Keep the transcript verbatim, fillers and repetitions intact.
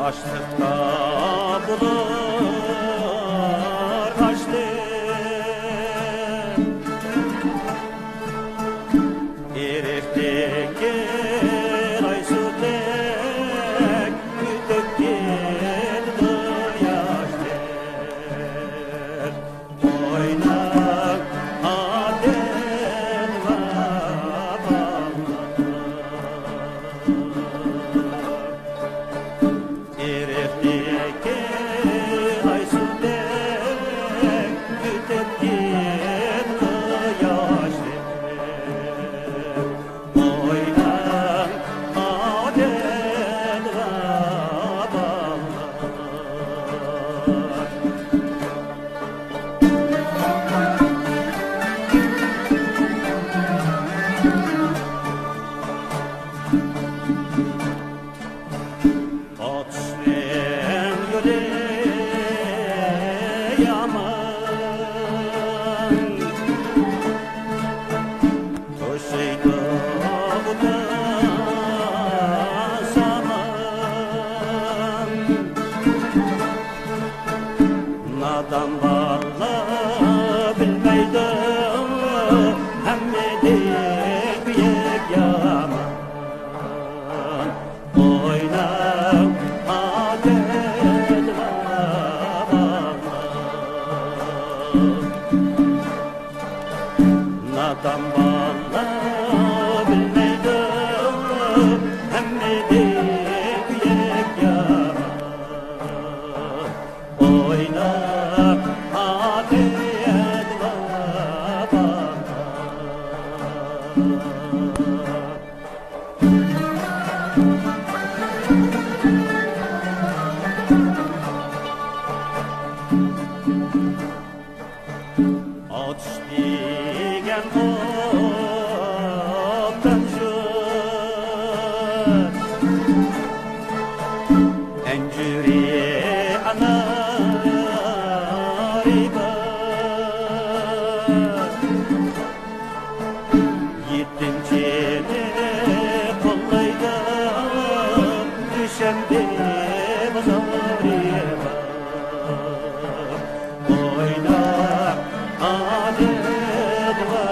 ئاشلىقتا بولۇر ئاشلىق، ئېرىقتىكى لاي سۇدەك ئۆتۈپ كېتىدۇ ياشلىق. ئويناڭ، ئادەم ۋە بالىلار. ئېرىقتىكى لاي سۇدەك ئۆتۈپ كېتىدۇ ياشلىق. ئويناڭ، ئادەم ۋە بالىلار. ئاتۇشنىڭ يولى يامان، توشۇيدۇ ئۇدا سامان. نادان بالا بىلمەيدۇ، ھەممىدىن كۆيۈك يامان. ئويناڭ، ئادەم ۋە بالىلار. نادان بالا بىلمەيدۇ، ھەممىدىن كۆيۈك يامان. ئويناڭ، ئادەم ۋە بالىلار. ئاتۇش دېگەن ئوبدان شۇ، ئەنجۈرى، ئانارى بار. يېتىنچىنى قوللايدۇ دۈشەنبە بازارى بار. ئويناڭ، ئادەم ۋە